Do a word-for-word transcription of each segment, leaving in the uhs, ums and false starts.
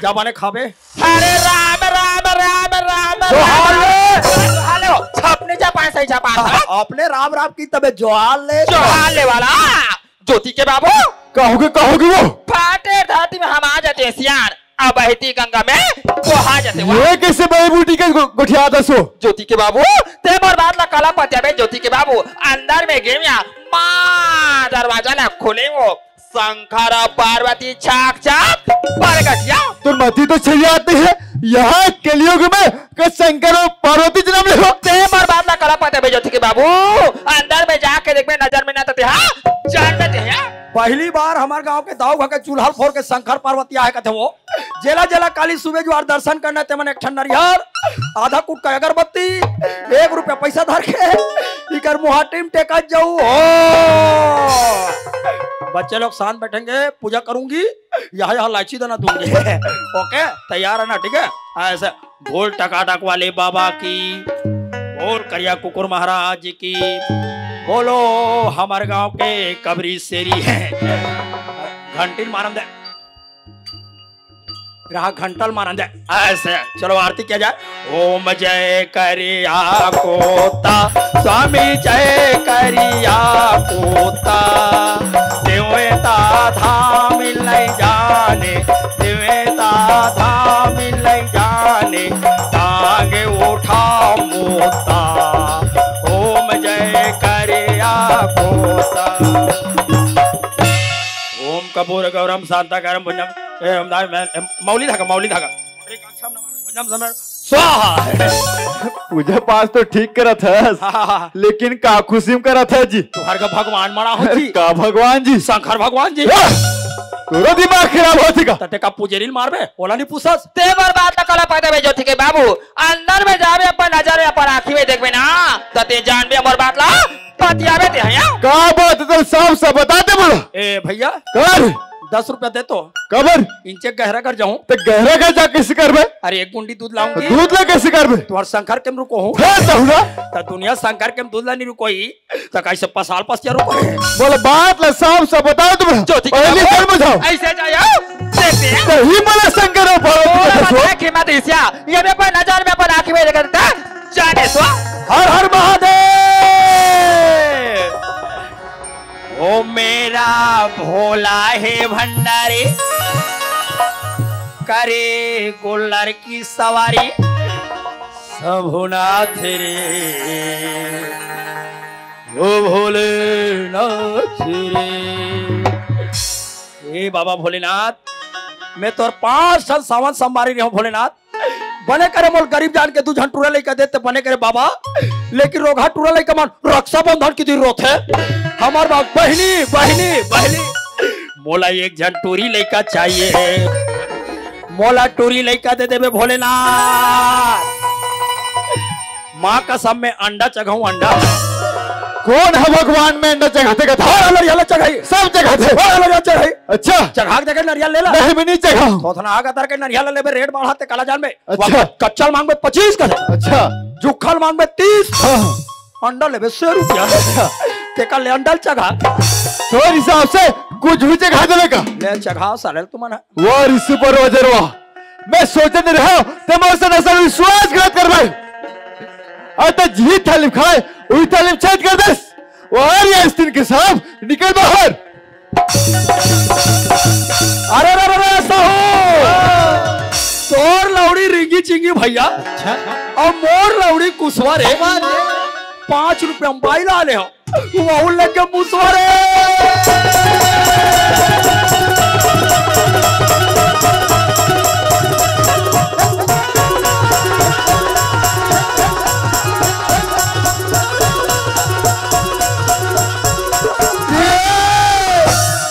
जा बने खाबे। अरे राम, राम, राम, राम, जोहार राम। ले। जोहार ले हो। छपनी जा पाए सही जा पाए। हाँ, अपने राम राम की तबे जोहार ले। जोहार ले वाला। ज्योति के बाबू। कहोगे, कहोगे वो? फाटे धरती में हम आ जाते हैं सियार, अब बहती गंगा में वो आ जाते हैं। ये कैसे बहबूटी के गो-, गोठिया दसो? ज्योति के बाबू, ते मोर बात ला कला पत्या बे ज्योति के बाबू, अंदर में गेमिया माँ दरवाजा ला खोले वो। शंकर अउ पार्वती छाक छाक परगटिया। तोर मती तो छरियात नहीं है। यहाँ कलयुग में के शंकर अउ पार्वती जनम ले हो। ते मोर बात ला कला पत्या बे ज्योति के बाबू। अंदर में जाके देखबे, नजर में ना तते, हाँ, जान में ते, हाँ। पहली बार हमार गांव के दाऊ घर के चूल्हा फोर के शंकर पार्वती आए कथे वो। जेला जेला काली सुबह जुआर दर्शन करना ते मन एक ठन नरियर, आधा कुट का अगरबत्ती, एक रुपया पैसा धर के इकर मुहाटी में टेकत जाऊ हो। बच्चे लोग शांत बैठेंगे, पूजा करूंगी, यहाँ यहाँ लाइची दाना दूंगी। ओके, तैयार है ना? ठीक है, ऐसे बोल टकाटक वाले बाबा की, बोल करिया कुकुर महाराज की, बोलो हमारे गांव के कबरी शेरी है। घंटी मारन दे। रहा घंटल मारन जाए। ऐसे चलो आरती किया जाए। ओम जय करिया कोता, स्वामी जय करिया कोता। देवता धाम ले जाने, देवता धाम ले जाने, टांग उठा मोता। ओम जय करिया कोता। ओम कपूर गौरम शांताकारम भुजम। ए, हम दाई, मैं, ए, मौली धागा, मौली धागा। पुंडरीकाक्षम नमामि भुजम समेत स्वाहा। पूजा पाठ तो ठीक करत हस, हाँ, हाँ, हाँ। लेकिन का खुशी में करत हस जी? तुहर का भगवान मना हो अरे जी। का भगवान जी? शंकर भगवान जी। वाह! तोरो दिमाग खराब होत हे का? तते का पुजेरी ल मारबे, ओला नहीं पूछस। ते मोर बात ला कला पत्या बे ज्योति के बाबू, अंदर में जाबे, अपन नजर में, अपन आँखी में देखबे ना, तते जानबे मोर बात ला। पतियाबे ते हया। का बात हे, साफ साफ बता दे मोला। ए भैया। कर। दस रुपया दे तो। काबर? इंचे गहरा घर जाऊं। ते गहरा घर जा कैसे करबे? अरे एक गुंडी दूध लाऊंगी। दूध ला कैसे करबे? तुम्हार शंकर के रुको हूँ। हे तहुला। त दुनिया शंकर के दूध ला नहीं रुकोई, त कैसे पसाल पसिया रुको? बोले बात ला साफ साफ बता दे मोला। ज्योति के पहली बाबू। बार बुझाओ। ऐसे जाया। देखते हैं। तही मोला शंकर और पार्वती बोला का बता सो। कि मत इसिया। ये भी अपन नजर में अपन आँखी में देखता। जाने सो। हर हर महादेव। ओ मेरा भोला हे भंडारी, करे गोल्लर की सवारी। शंभुनाथ रे, ओ भोलेनाथ रे। ए बाबा भोलेनाथ, मैं तोर पाँच साल सावन संभारी रहे हूँ भोलेनाथ। बने करे मोल गरीब जान के दू झन टूरा लइका देते बने करे बाबा, लेकिन रोगहा टूरा लइका मन रक्षाबंधन के दिन रोथे। हमार बात बहिनी, बहिनी, बहिनी, मोला एक झन टूरी लइका चाहिए। मोला टूरी लइका दे देबे भोलेनाथ। माँ कसम में अंडा चघाऊं, अंडा। कौन है भगवान में अंडा चघाते का था? और नरियल चघाई। सब चघाते। और नरियल चघाई। अच्छा। चघा के देखे नरियल ले ला। नहीं, मैं नहीं चघाऊं। थोथना आगा तर के नरियल लेबे, रेट बढ़ाते काला जान में। अच्छा। कच्चल मांगबे पच्चीस का। अच्छा। जुखल मांगबे तीस। हाँ। अंडा लेबे सौ रुपया। अच्छा। तेका ले अंडा चघा। तोर हिसाब से कुछ भी चघा देबे का? ले चघा साले तुमन। वाह रे सुपरवाइजर वाह। मैं सोचे नहीं रहा, ते मोर से नसल विश्वासघात करबे। अरे ते जी थाली खाए, उही थाली छेद कर देस। वाह रे आस्तीन के सांप, निकल बाहर। अरे रे रे रे साहू, तोर लौड़ी रिंगी चिंगी भैया, अच्छा। और मोर लौड़ी कुसवा रे। पाँच रुपया में बाई ला ले हो। वहू लगे मुसवा रे।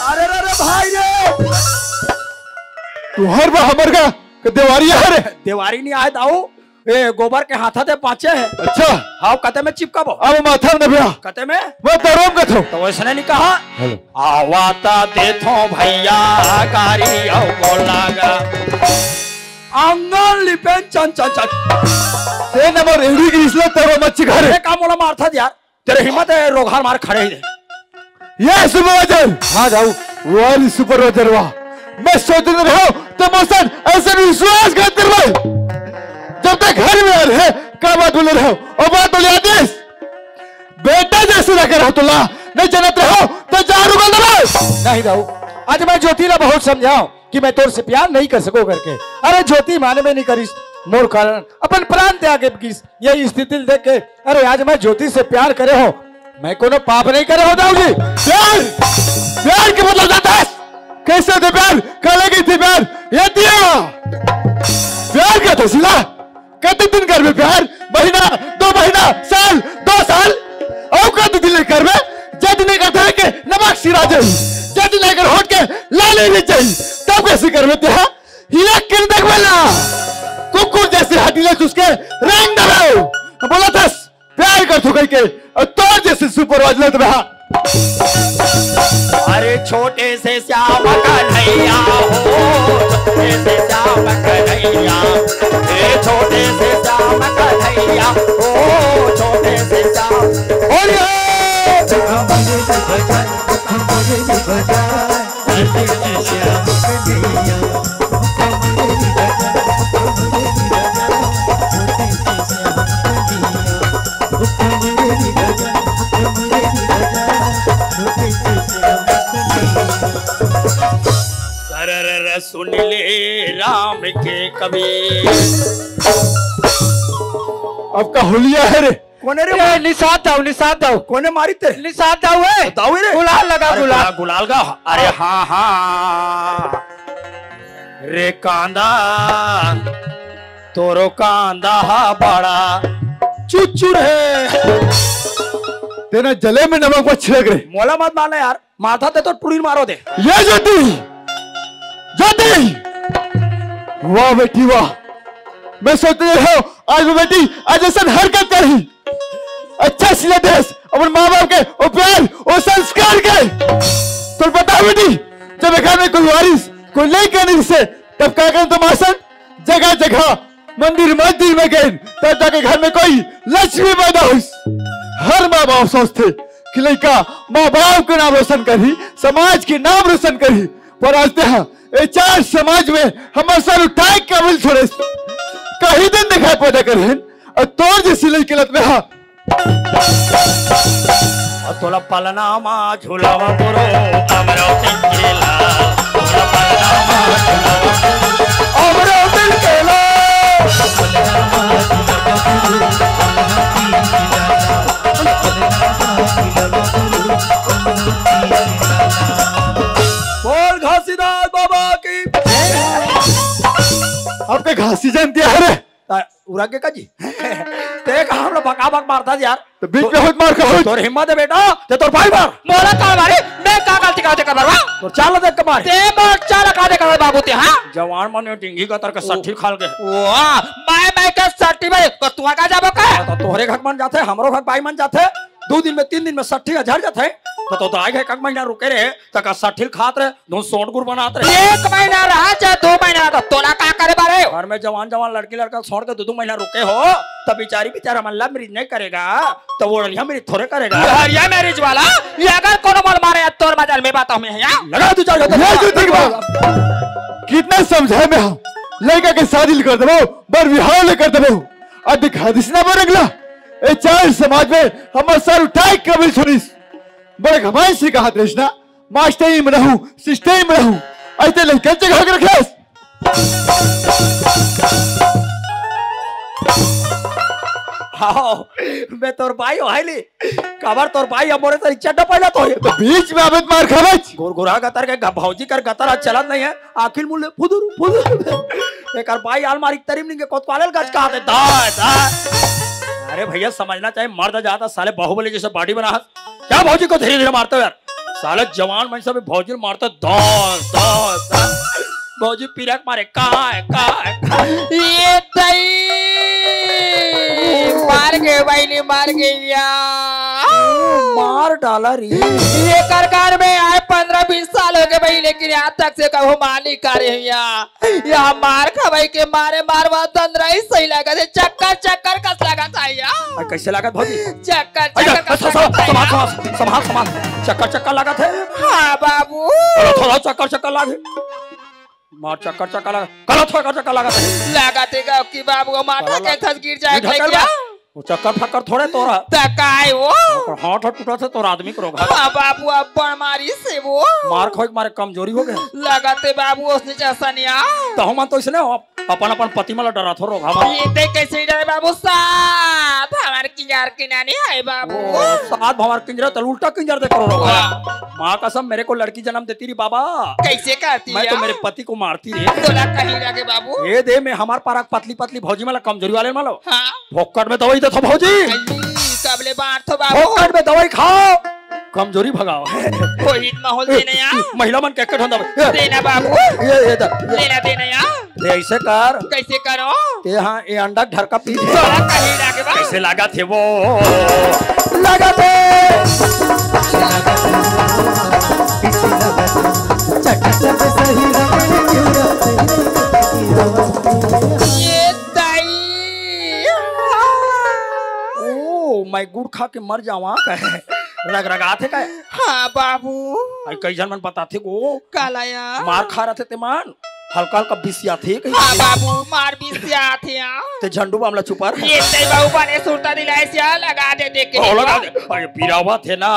अरे रे रे भाई रे। तुहर बा हमर का देवारी आहे रे। देवारी नहीं आहे दाऊ। ए, गोबर के हाथा ते पाचे हे। अच्छा। हाव, कते में चिपकाबो? अब माथा में नभिया। कते में? मैं दरोम कथो। तो वैसने नहीं कहा। हेलो। आवा ता देथो भैया गारी अउ गोलागा। आंगन लिपेन चन चन चन। ते नंबर एड़ी ग्रीस ले तरो मच्छी घरे। ए, का मोला मारथा यार? तेरे हिम्मत हे, रोगहा मार खड़े ही दे। ये सुपरवाइजर। हाँ, जाऊ। वाह रे सुपरवाइजर, वाह। मैं सोचत रहूं तो मौसन ऐसे विश्वासघात करबे। जब तक घर में रहे, का बात बोले रहो? और बात बोले आदेश, बेटा जैसे रखे रहो तो ला, नहीं जानत रहो तो जान उगल दबे। नहीं दाऊ, आज मैं ज्योति ला बहुत समझाओ कि मैं तोर से प्यार नहीं कर सको करके। अरे ज्योति माने में नहीं करिस, मोर कारण अपन प्राण त्याग के गिस। यही स्थिति देख के, अरे आज मैं ज्योति से प्यार करे हो, मैं कोनो पाप नहीं करे हो दाऊ जी। प्यार, प्यार के मतलब जानता है? कैसे होते प्यार? काले गई थी प्यार, ये दिया प्यार का था सिला। कते दिन करबे प्यार? महीना, दो महीना, साल, दो साल? अउ कते दिन ले करबे? जद नहीं करते है के नमक सिरा जाई, जद नहीं कर होट के लाले भी जाई, तब कैसे करबे ते, हाँ? हिला के देखबे ना, कुकुर जैसे हड्डी ले चुसके रेंग दबे। बोला था प्यार कर थुकई के, और तोर जैसे सुपर वाजलत रहा। अरे छोटे से श्याम कन्हैया हो, छोटे से श्याम कन्हैया, ए छोटे से श्याम कन्हैया हो, छोटे से श्याम। बोलिए। सरर सुन ले राम के कबीर। अब का हुलिया है रे? कोने रे? ए, निषाद दाऊ, निषाद दाऊ। कोने मारी ते? निषाद दाऊ है। दाऊ रे? गुलाल लगा, अरे गुलाल। गुला-, गुलाल का। अरे हाँ, हाँ। रे कांदा, तोरो कांदा हा बड़ा चुचुर है। तेना जले में नमक मत छिड़क रे। मोला मत मारना यार, माथा ते तो टुरी मारो दे। ये ज्योति, ज्योति, वाह बेटी वाह। मैं सोचते रहो आज वो बेटी आज ऐसा हरकत करी। अच्छा सिला देश अपन माँ बाप के वो प्यार वो संस्कार के। तो बता बेटी, जब घर में कोई वारिस कोई लेकर नहीं से, तब का करें तुम आसन? जगह जगह मंदिर मस्जिद में गए, तब जाके घर में कोई लक्ष्मी पैदा हुई। हर माँ बाप सोचते कि लड़का माँ बाप के नाम रोशन करी, समाज के नाम रोशन करी, पर आज ते हाँ, ए चार समाज में हमारे सर उठाए काबिल छोड़े। कहीं दिन दिखाई पैदा करे हैं, और तोर जैसी लड़की लत में हाँ। और तोला पलना मा झुलावा तोरो, अमरावती जिला। तोला पलना मा झुलावा तोरो, अमरावती जिला। बोल घासीदास बाबा की। अब ते घासी जयंती है रे। ता-, उरा के का जी? ते का हमला बका बक मारता यार? तो बीच में होत मार का होत। तोर हिम्मत है बेटा, ते तोर भाई मार। मोला का मारी? मैं का गलती का देख मारवा? तोर चाल देख के मार। ते मोर चाल का देख बाबू ते, हाँ? जवान मन में टिंगी का तर के ओ। सट्ठी खाल के। वाह, मैं, मैं के सट्ठी में, तो तू का जाबो का? तो तोहरे घर मन जाथे, हमरो घर भाई मन जाथे। दो दिन में, तीन दिन में सट्ठी हजार जाथे। तो, तो, तो आए गए, एक महीना रुके रहे, तक सट्ठी खात रहे। दो सोंठ गुर बनात रहे। एक महीना रहा चाहे दो महीना रहा, तो तोला का करे बारे? घर में जवान जवान लड़की लड़का छोड़ के दो दो महीना रुके हो, तब बिचारी बिचारा मन love marriage नहीं करेगा, तो वो लड़िया मेरी थोड़े करेगा। लहरिया marriage वाला, ये अगर कोनो मन मारे या तोर मजल में बात हमें है या? लगा दो चार घंटा। ये जो ठीक बा। कितना समझाए में हम, लड़का के शादी ले कर देबो, बर विहाव ले कर देबो। अब दिखा दिस ना बर अगला। ए चार समाज में हमर सर उठाए कबीर सुनिस। बड़े घमाई से कहा कृष्णा। मास्टर ही में रहूं, सिस्टम में रहूं, ऐसे लइकन जगह के रखेस। हाओ, मैं तोर भाई हो, हाय ली। काबर तोर भाई अब मोरे सरी चड्डा पहला तो है। तो बीच में आबे त मार खाबेच। गुरगुरा गतर के ग-, भौजी कर गतर आज चलत नहीं है। आखिर मुल्ले फुदुर, फुदुर। एकर भाई आल मारी तरीम निंगे कोतवाले ल गच कहा दे। दा, दा। अरे भैया, समझना चाहिए, मर्द जाता साले बाहुबली जैसे body बना है। क्या भौजी को धीरे धीरे मारते हो यार? साले जवान मन सब भौजी मारता, दौड़, दौड़, दौड़। भौजी पिरक मारे, काय, काय, काय। ये दई, मार के बहिनी, मार के या। मार डाला रे। ये कर घर में आए पन्द्रह बीस साल हो गए भाई, लेकिन आज तक से कहूँ मालिक आ रहे हैं या। या मार खवाई के मारे मारवा तंद्रा ही सही लागत है। चक्कर चक्कर कस लागत है या। अरे कैसे लागत भौजी? चक्कर अरे, चक्कर कस स-, स-, लागत है संभाल, या। संभाल, संभाल, संभाल। चक्कर चक्कर लागत है। हाँ बाबू। अरे थोड़ा चक्कर चक्कर लागे। मार चक्कर चक्कर लगा, कला थोड़ा चक्कर लगा। लगाते गाँव की बाबू, माटा कला के थस गिर जाए, गिर ढकेल क्या? बा। वो चक्कर फक्कर थोड़े तोरा। त काय वो? ओकर हाथ ह टूटा से तोर आदमी के रोग है। हाँ बाबू, अब मारी से वो। मार खोई के मारे कमजोरी हो गया। लगाते बाबू, उसने जैसा नहीं आ। तो हम तो इसने हो, अपन अपन पति मला डरा थो रोग हमारा। ये ते कैसे डरे बाबू? साथ हमारे किंजर के नानी है बाबू। ओ, साथ हमारे किंजर तो उल्टा किंजर दे करो रोग। वाह। माँ कसम, मेरे को लड़की जन्म देती रही बाबा। कैसे करती मैं तो है? मेरे पति को मारती रे। तोला कहीं लगे बाबू। ये दे, मैं हमार पारा पतली पतली भौजी मला कमजोरी वाले मालो। हाँ। फोकट में दवाई दे तो भौजी। अली, तबले बांट तो बाबू। फोकट में दवाई खाओ, कमजोरी भगाओ। कोई माहौल देना यार। महिला मन के कठन दवाई। ये, देना बाबू। ये, ये दे, ये। देना, देना यार। ये ऐसे कर। कैसे करो? ये हाँ, ये अंडा ढरका पी। तोला कहीं लगे बाबू। कैसे लगा थे वो? लगा थे। ये दाई। ओ, मैं गुड़ खा के मर जावा कहे। रग रगाथे कहे। हाँ बाबू। आई कई झन मन बताथे गो। काला या? मार खा रहे थे ते मन। हल्का हल्का बिसियाथे कहीं। हाँ बाबू, मार बिसियाथे, हाँ। ते झंडू बामला छुपा रहे। ये ते बाबू बने सुरता दिलाए से लगा दे देख के। ओ, लगा दे। अरे, पिरावा थे ना।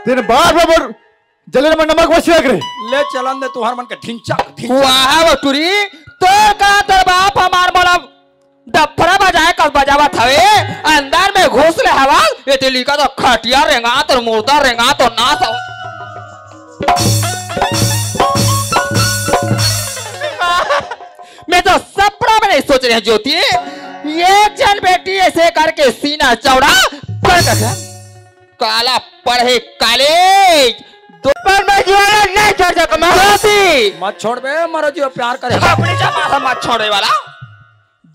दिन बार बार जले में नमक बस रख रे। ले चलन दे तुहार मन के ढिंचा, ढिंचा। वाह बटुरी, तोर का तोर बाप हमार मोला डफरा बजाए कस बजावत हवे, अंदर में घुस ले हवा, ये ते लिखा तो खटिया रेंगा तो मुर्दा रेंगा तो नास हो। मैं तो सपना में नहीं सोच रहे ज्योति, ये जन बेटी ऐसे करके सीना चौड़ा कर कर काला पढ़े कॉलेज। दो पर मैं जीवाना नहीं छोड़ सकूं मैं। ज्योति। मत छोड़ बे, मरो जियो प्यार करे। अपने जमाना मत छोड़े वाला।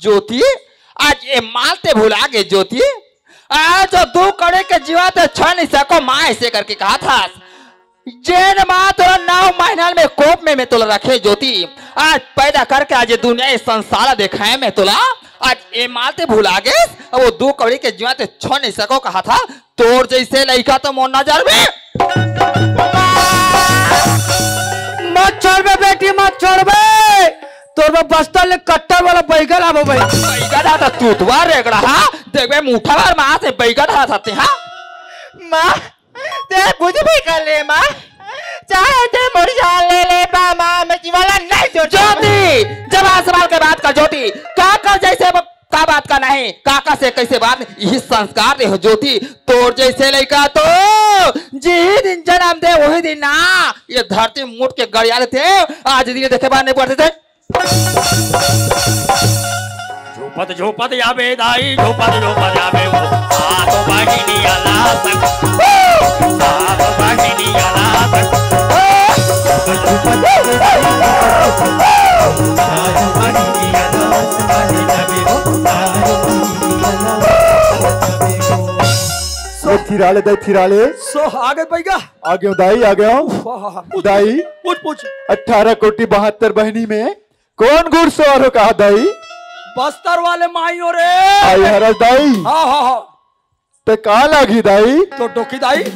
ज्योति, आज ये माल ते भुला गे ज्योति। आज जो दू कौड़ी के जीवा ते छोड़ नहीं सको माँ ऐसे करके कहा था। जेन माँ तोला नौ महीना में कोप में मैं तोला रखे ज्योति। आज पैदा करके आज ये दुनिया ये संसार दिखाए मैं तोला। आज ये माल ते भुला गे, अब वो दू कौड़ी के जीवा ते छोड़ नहीं सको कहा था। तोर जैसे लइका तो मोर नजर में। मत छोड़बे बेटी, मत छोड़बे। तोर बर बस्तर ले कट्टर वाला बैगन आबो भाई। बैगन हा तो तूतवा रेगड़ा हा। देखबे मुठा भर माँ से बैगन हा सकते हा। माँ, ते कुछ भी कर ले माँ, चाहे ते मोर जान ले ले बा माँ, मैं जीवाला नहीं छोड़। ज्योति, जब आसमान के बात कर ज्योति, का कर जैसे का बात का नहीं, काका से कैसे बात, यही संस्कार दे हो ज्योति। तोर जैसे लइका तो जिही दिन जन्म दे, वही दिन ना, ये धरती मुट के गड़िया लेते, आज दिन देखे बार नहीं पड़ते थे। झोपत झोपत आबे दाई, झोपत झोपत आबे वो, सात बहिनी आला तक, सात बहिनी आला तक। सो फिरा ले दाई, फिरा ले। सो आ गए पैगा। आ गए दाई, आ गए। वाह, पूछ, दाई। पूछ, पूछ। अठारह कोटि बहत्तर बहिनी में कौन घुड़सवार हो कहा दाई? बस्तर वाले माई हो रे। आई हरस दाई। हाँ, हाँ, हाँ। ते का लागी दाई? तो डोकी दाई।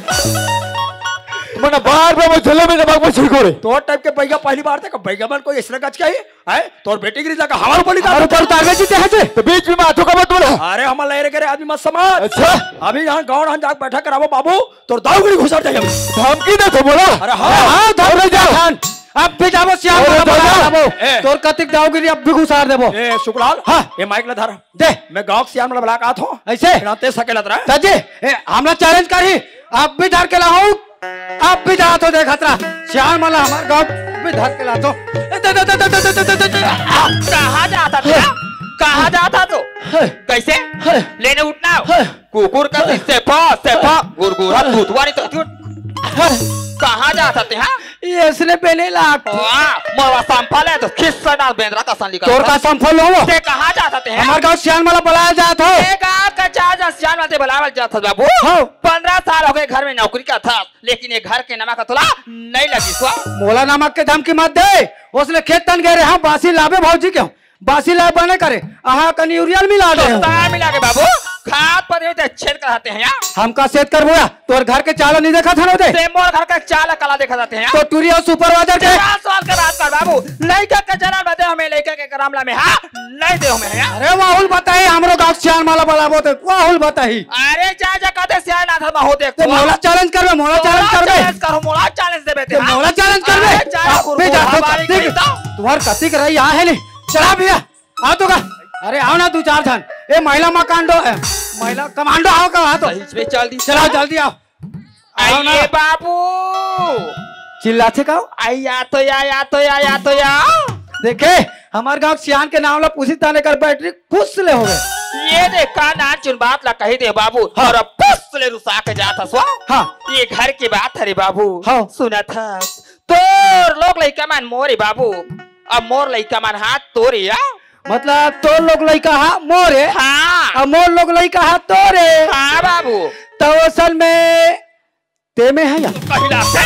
मना बार बार मैं झोले में नमक में छिड़को रे। तोर टाइप के बैगा पहली बार देखा, बैगा मन कोई ऐसा गच के ही है? तोर बेटी गिरी लगा हमारे ऊपर निकाल। हमारे ऊपर उतार में जीते हैं जे। तो बीच में माथों का मत बोला। अरे हम लहरे करे आदमी मत समझ। अच्छा। अभी यहाँ गाँव हम जाके बैठा करावो बाबू, तोर दाऊगिरी घुसर जाए अभी। धमकी दे तो बोला। अरे हाँ। अरे हाँ, धमकी दे। अब भी जाबो, सियान अरे वाला बना दादा। जाबो। ए। तोर कतिक दाऊगिरी अब भी घुसार देबो। ए, सुखलाल। हाँ। ए, माइक ला धर। दे। मैं गाँव के सियान वाला बुला के आत हूँ। ऐसे? बिना ते सकेलत रहा। ताजी, ए, हमला challenge करी। अब भी धर के लाऊं। अब भी जा तो देख खतरा। सियान वाला हमार गाँव भी धर के ला तो। ए, दे, दे, दे। कहाँ जाता था? कहाँ जाता तो? है। कैसे? है। लेने उठना हो? है। कुकुर का है। सिर से फा, से फा, गुरगुरा, है। भूतवारी तो क्यों? है। कहाँ जाता थे, हाँ? ये इसने पहले लाग। वाह, मोरा संफल है तो खिस्सा डाल बेंदरा का संली का। तोर का संफल हो वो? ते कहाँ जाता थे, हाँ? हमार गाँव सियान वाला बुलाया जाता हो। ते गाँव का जा सियान वाले बलावल जात हस बाबू। हाँ। पंद्रह साल हो गए घर में नौकरी करत हस, लेकिन ये घर के नमक तोला नहीं लगिस वा। मोला नमक के धमकी मत दे। ओसने खेत तन गए रहे, हम बासी लाबे भौजी के, बासी लाए बने करे, अहा कन यूरिया मिला दे। तो सार मिला के बाबू, खाद पर छेद कराते हैं यार। हमका छेद करबो या? तोर घर के चाला नहीं देखत हन ओदे? ते मोर घर के चाला काला देखत हस यार। तो टूरी अउ सुपरवाइजर के? जवान सवाल के बात कर बाबू, लइका के जन्म दे हमें, लइका के करमला में, हाँ, नहीं दे हमें यार। अरे वाहुल बताही, हमरो गाँव सियान माला बलाबो ते, वाहुल बताही। अरे जा, जा, कहते सियान आधा मा हो देख ते तू। मोला challenge करबे, मोला challenge करबे। Challenge करो, मोला challenge देबे ते, ते हाँ? मोला challenge करबे। अरे जा, आ, गुरु बे जा, बाबा तो रे, कतिक, कहीं तो। तुहर कतिक रही आ है नहीं। चला भैया, आ तो का। अरे आओ ना दू चार झन। ए महिला मकांडो है, महिला कमांडो आओ का, आ तो। सही में चल दी। चलाओ जल्दी आओ। आओ ना। आइए बाबू। चिल्लाथे का? आई या तो या, या तो या, या तो या। देखे, हमार गांव सियान के नाम ला पूछी ताने कर बैटरी फुस ले हो गए। ये देख का नान चुन बात ला कही दे बाबू। हाँ। और अब फुस ले रुसा के जात हस वा। हाँ। ये घर की बात हरे बाबू। हाँ। सुनत हस। तोर लोग लइका मन मोरे बाबू। अब मोर लइका मन हा तोरे या। मतलब तोर लोग लइका हा मोरे। हाँ। अब मोर लोग लइका हा तोरे। हाँ बाबू। तो असल में ते में है या? पहिला से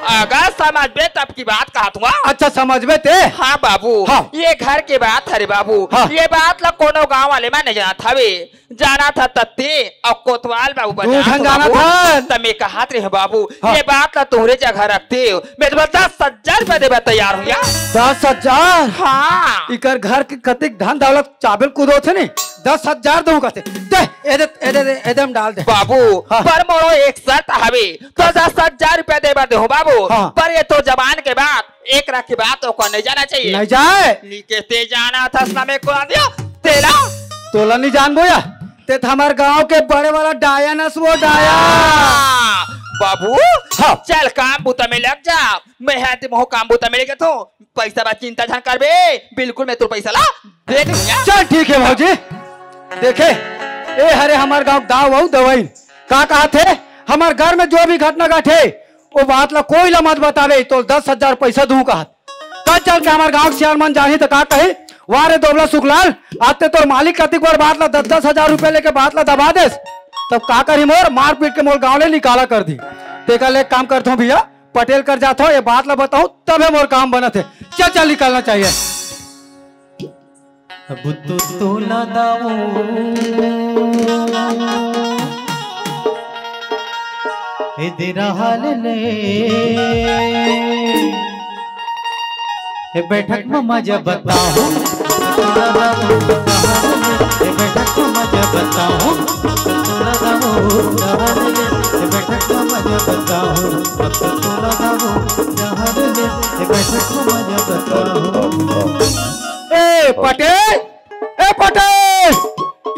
अगर समझबे तब की बात कहत हुआ। अच्छा समझबे ते? हाँ बाबू। हाँ। ये घर के बात हरे बाबू। हाँ। ये बात ला कोनो गांव वाले मन नहीं जानत हवे। जानत हा तत्ते अउ कोतवाल बाबू तू बजात झन हो जानत बाबू। हन। त मैं कहत रहे बाबू, हाँ। ये बात ला तोहरे जगह रखते हो। मैं तुम्हें दस हजार रुपया देबे तैयार हूँ यार। दस हजार? हाँ। इकर घर के कतिक धन दौलत चाबिल कूदो थे नहीं, दस हजार दूं कहते। दे, एदे, एदे, एदे, एदे हम डाल दे। बाबू, हाँ। पर मोरो एक शर्त हवे, तो दस हजार रुपया देबे दे हो बाबू। हाँ। पर ये तो जबान के बात, एक रात की बात तो को नहीं जाना चाहिए। नहीं जाए। नी के ते जाना था, समय को आ दिया, तेला। तोला नहीं जानबो या? ते तो हमार गांव के बड़े वाला डायन अस वो डायन। हाँ, बाबू, हाँ। चल काम बूता में लग जा। मैं है ते मोह काम बूता में लगे तो पैसा बा चिंता झन करबे। बिल्कुल मैं तोर पैसा ला दे दूंगा। चल ठीक है भौजी। देखे, ए हरे हमार गांव दाव अउ दवाई। का कहा थे? हमार घर में जो भी घटना घटे, वो बात ला कोई ला मत बतावे, तो दस हजार पैसा दूं कहा। कल चल के हमार गांव के सियान मन जाही त का कही, "वाह रे दोबला सुखलाल, आज ते तोर मालिक कतिक बार बात ला दस दस हजार रुपया लेके बात ला दबा देस।" तब का करी मोर, मारपीट के मोर गांव ले निकाला कर दी। तेकर ले एक काम करथों भैया, पटेल कर जाथों, ये बात ला बताऊं, तबे मोर काम बनत हे। चल, चल, निकलना चाहिए। अब तो तोला दावो ए दे रहा ले, ए बैठक में मजा बताओ। ए बैठक में मजा बताओ। ए बैठक में मजा बताओ। ए बैठक में मजा बताओ। ए पटेल, ए पटेल,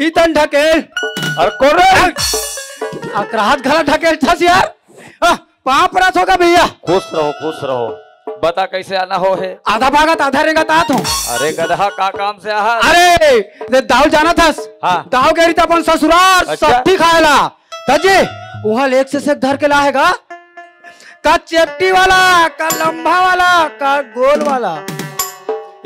इतन ढकेल। अरे कोन रे? अकरात घला ढकेल थस यार। आ, पाँव परत हों गा भैया। खुश रहो, खुश रहो। बता कैसे आना हो हे? आधा भागत, आधा रेंगत आत हों। अरे गदहा, का काम से आहा? अरे, ते दाऊ जानत हस? हाँ। दाऊ गे रहिस अपन ससुरार, अच्छा। सट्ठी खाए ला। त जी, उहाँ ले एक से एक धर के लाहे गा। का चेपटी वाला, का लंबा वाला, का गोल वाला।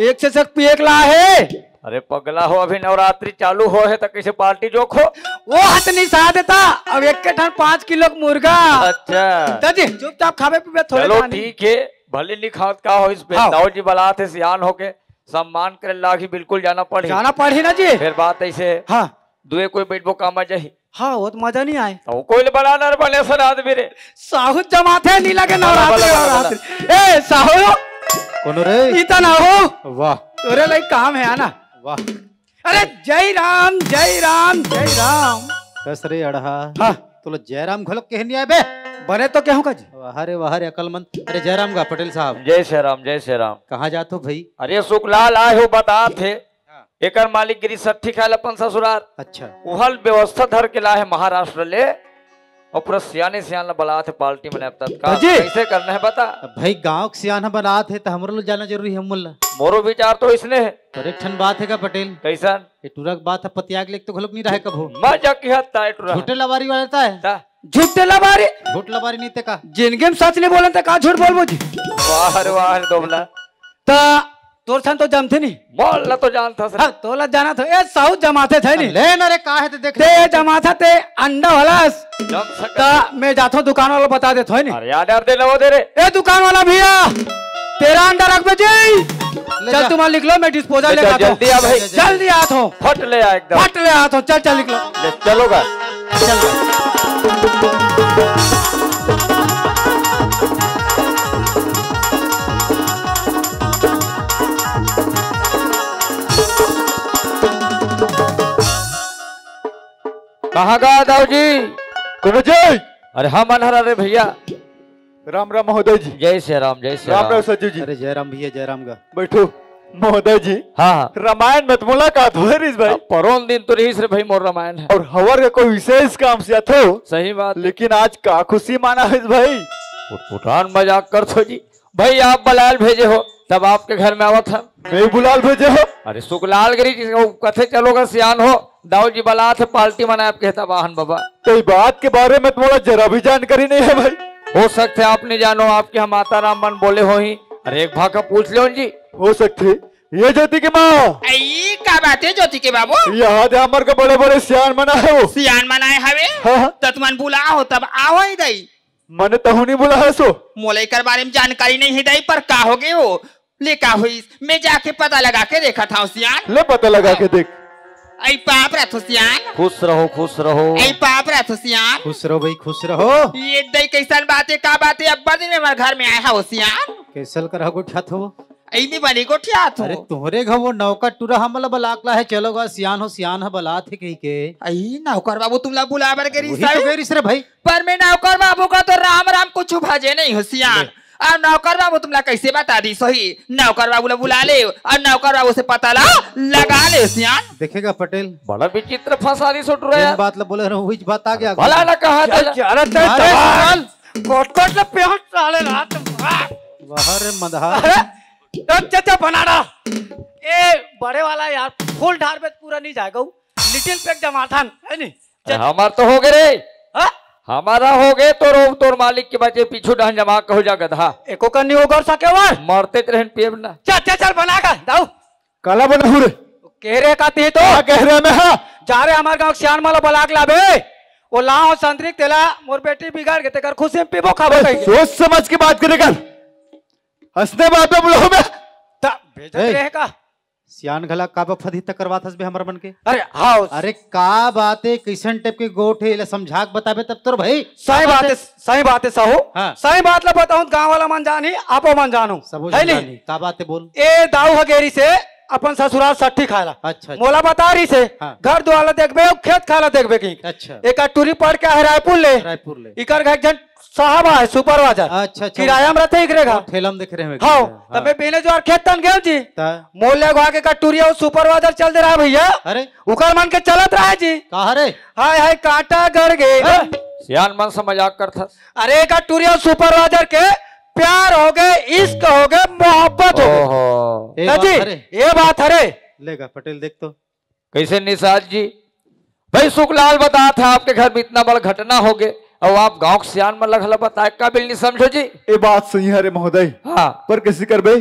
एक से एक पिए के लाहे। अरे पगला हो, अभी नवरात्रि चालू हो हे त कैसे पार्टी जोक हो? वो हत निसा देता, अब एक के ठन पाँच किलो के मुर्गा। अच्छा। दाजी, चुपचाप खाबे पीबे थोड़े चलो खानी। ठीक हे, भले नहीं खावत का हो, इस पे हाँ। दाऊ जी बलात हे, सियान होके सम्मान करे लागी, बिल्कुल जाना पड़ही। जाना पड़ही ना जी। फिर बात ऐसे हे। हाँ। दुए कोई बैठबो काम आ जाही। हाँ, वो तो मजा नहीं आए। तो कोई ले बड़ा नर बने सन आदमी रे। साहू जमाथे नहीं लगे बड़ा, नवरात्रि, बड़ा, बड़ा, नवरात्रि। बड़ा। ए, साहू। कोनो रे? इतना हो। वाह। तोरे लाई काम हे आना। वाह। अरे, जय राम, जय राम, जय राम। कस रे अड़हा। हाँ। तोला जय राम घलोक कहे नहीं आए बे। बने तो कहूँ का जी। वाह रे, वाह रे, अकलमंद। अरे, जय राम गा, पटेल साहब। जय श्री राम, जय श्री राम। कहाँ जात हो भाई? अरे, सुखलाल आए हो, बतात हे। हाँ। एकर मालिक गे रहिस सट्ठी खाए ला अपन ससुरार। अच्छा। उहल व्यवस्था धर के लाहे महाराष्ट्र ले, अउ पूरा सियाने सियान ला बलात हे पार्टी में अब तत्काल। जी। कैसे करना हे बता? अब भाई गांव के सियान ह बलात हे त हमरो ला जाना जरूरी हे मुल्ला। मोरो विचार तो इसने हे। पर एक ठन बात हे का पटेल? कैसन? ये टुरा के बात ह पतियाग लेक तो घलोक नहीं रहे कभू। मजा की हद ताए टुरा। झूठे लबारी वाला ताए। ता। झूठे लबारी? झूठ लबारी नहीं ते का? जिंदगी में सच नहीं बोलन त का झूठ बोलबो जी? वाह रे वाह रे दोबला। त तोर सन तो जमथे नहीं। मोला तो जानथस रे। हाँ, तोला जाना था। ए, साहू जमाथे थे नहीं। ले ना रे, का हे ते देख। ते जमाथा ते अंडा वाला। जम सकत। ता मैं जाथो दुकान वाला बता देथो है नहीं। अरे यार, डर दे, लवो दे रे। ए, दुकान वाला भैया, तेरा अंडा रख बे जी। ले चल, जा। तुम लिख लो, मैं डिस्पोजल ले ले जा, जाता हूँ। जल्दी आ भाई। जल्दी आता हूँ। फट ले आ एकदम। फट ले आता हूँ। चल, चल, लिख लो। ले, चलो गा। चल। कहाँ गा दाऊ जी? कौन जी? अरे हाँ, मन हरा रे भैया। राम राम महोदय जी। जय श्री राम, जय श्री राम राम। राम सज्जू जी। अरे जय राम भैया, जय राम गा। बैठो महोदय जी। हाँ, हाँ। रामायण मत मोला का थोड़े रिस भाई। अब परोन दिन तो रहिस रे भाई, मोर रामायण है। और हवर का कोई विशेष काम से आथो। सही बात है। लेकिन आज का खुशी माना है भाई? उटपुटान मजाक करथो जी। भाई, आप बलाल भेजे हो, तब आपके घर में आवत हन। मैं बुलाल भेजे हो? अरे सुखलाल गिरी जी, वो कथे चलो गा सियान हो, दाऊ जी बलात हे, पार्टी मनाए आपके तब आहन बाबा। तो ये बात के बारे में तुम्हारा जरा भी जानकारी नहीं है भाई। हो सकथे आप नहीं जानो, आपके यहाँ माता राम मन बोले होही। अरे एक भाखा पूछ लो जी। हो सकथे। ये ज्योति के माँ। आई, का बात है ज्योति के बाबू? यहाँ दे हमर के बड़े बड़े सियान मन आए हो। सियान मन आए हवे? हाँ, हाँ। त तुमन बुला हो तब आओ ही दई। मने तहू नहीं बुला है सो। मोला एकर बारे में जानकारी नहीं है दई, पर का हो गए हो? ले का होइस? मैं जाके पता लगा के देखत हौं सियान। ले पता लगा के देख। आई पाप रथो सियान। खुश रहो, खुश रहो। आई पाप रथो सियान। खुश रहो भाई, खुश रहो। ये दई कैसन बात है, का बात है? अब्बड़ दिन में हमारे घर में आए हो सियान। कैसल कर गोठियात हो? आई में बनी गोठियात हो। अरे तोहरे घर वो नौकर टूरा हमला बलाक ला है, चलो गा सियान हो, सियान है बलात है कही के। आई नौकर बाबू तुमला बुला बर के वही रिसाई। तो गए रिस रे भाई। पर मैं नौकर बाबू का तो राम राम कुछ भजे नहीं हो सियान। ले। अब नौकर बाबू तुमला कैसे बता दी सही? नौकर बाबू ला बुला ले और नौकर बाबू से पता ला लगा ले सियान। देखेगा पटेल। बड़ा विचित्र फंसा दी सो टुरा। जेन बात ला बोले रहो, वही बात आ गया। भला ना कहा चल, था। चल, अरे तेरे अरे तबाल। साल, कोट कोट ले प्याज साले रात में। वाह रे मदहा। अरे, ए, चाचा बनाड़ा। ए, बड़े वाला यार, फुल ढार पे पूरा नहीं जाएगा वो। लिटिल पैक जमाथन, है नहीं? अरे, हमार तो हो गए रे। हाँ? हमारा हो गए, तोर, तोर मालिक के बचे पीछू डहन जमा कहू जा गधा। एको का नहीं होगा सके वर। मरते त रहन पियब ना। चल, चल, चल, बना का, दाऊ। काला बना हूँ रे। कह रहे का ती तो? का कह रहे मैं, हाँ? जा रे हमार गाँव सियान मालो बलाक लाबे। वो लाओ संतरी तेला, मोर बेटी बिगाड़ के तेकर खुशी में पीबो खाबो अरे, कहीं। सोच समझ के बात करे कर। हंसने बात में बुलाओ मैं। ता, बेइज्जत ए। रहे का? सियान घला का बा फदी तक करवात हस बे हमर मन के? अरे, हाँ। अरे, का बात है? कैसन टाइप के गोठ है? एला समझा के बताबे तब तोर भाई। सही का बात बात है, है? सही बात है, साहू। हाँ। सही बात ला बताऊं, गांव वाला मन जानी, आपो मन जानो। सबो है जन नहीं? जानी। का बात है, बोल। ए दाऊ ह गेरी से अपन ससुराल सट्ठी खाला। अच्छा, अच्छा। मोला बता रही से, हाँ। घर दुआर ला देखबे, अउ खेत खाला देखबे की। अच्छा। एक टूरी पढ़ के है रायपुर ले। रायपुर ले। इकर घर एक झन साहब आए, सुपरवाइजर। अच्छा, अच्छा। किराया में रहते इकरे घर। ठेला में देख रहे हैं। हाँ, हाँ। तबे बेने जो और खेत तन गए जी। ता? मोले अगवा के का टूरी अउ सुपरवाइजर चल दे रहा है भैया। अरे? उकर मन के चलत रहा है जी। कहा रे? हाय हाय कांटा गड़ गए। हाँ। सियान मन से मजाक करथस। अरे का टूरी अउ सुपरवाइजर के प्यार हो गए, इश्क हो गए, मोहब्बत हो गए। ओहो। ए ता बात जी, हरे। ये बात हरे। लेगा पटेल देख तो। कैसे निषाद जी? भाई सुखलाल बतात हे आपके घर में इतना बड़ा घटना हो गए, अउ आप गांव के सियान मन ला घला बताए काबिल नहीं समझो जी। ये बात सही है रे महोदय। हाँ। पर कैसे करबे?